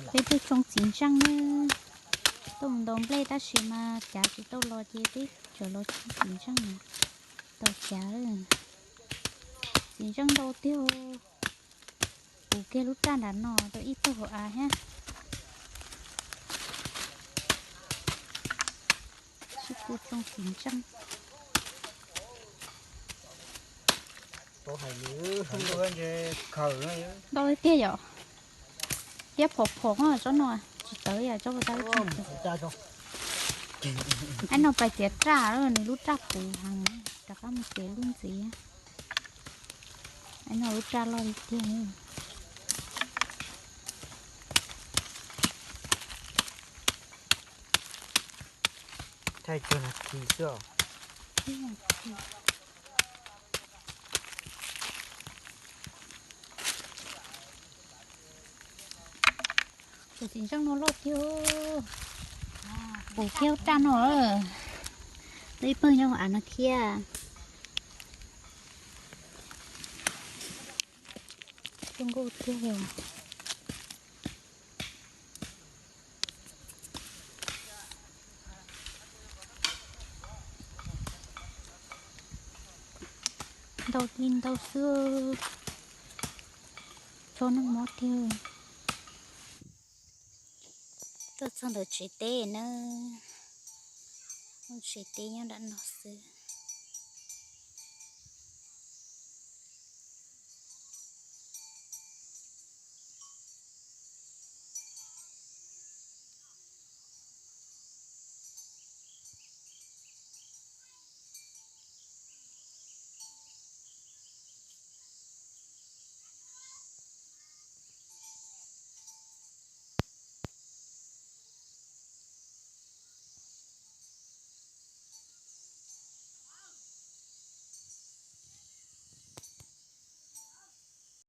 Peb tuaj tsoo txiv ntseej na, tuaj mus ntaus nplej tab sis mas cav tsis tau los ces peb tseem los tsoo txiv ntseej na. Tau cav, txiv ntseej ntau tiag. Puv kiag lub raj nram no rau ib txoj hauv av thiab. Sib pub tsoo txiv ntseej. Ntau tiag tiag yom. Liab phom phom tsob no, tsis tawv yam tsob ua tau. Aib no pais tiav raj, nws lub raj puv heev, rov qab mus tiav lub ntxiv. Aib no lub raj loj li tiag. Thaij cuag nas this xwb os. Tus txiv ntseej no loj tiag, puv kiag lub raj no. Tau ib pawg nyob hauv av no thiab. Zoo nkauj tiag. Ntau li ntau xwb, tso noj mov tiag. Tuaj txog ntawm tsev teb na, lub tsev teb nyob nram no xwb.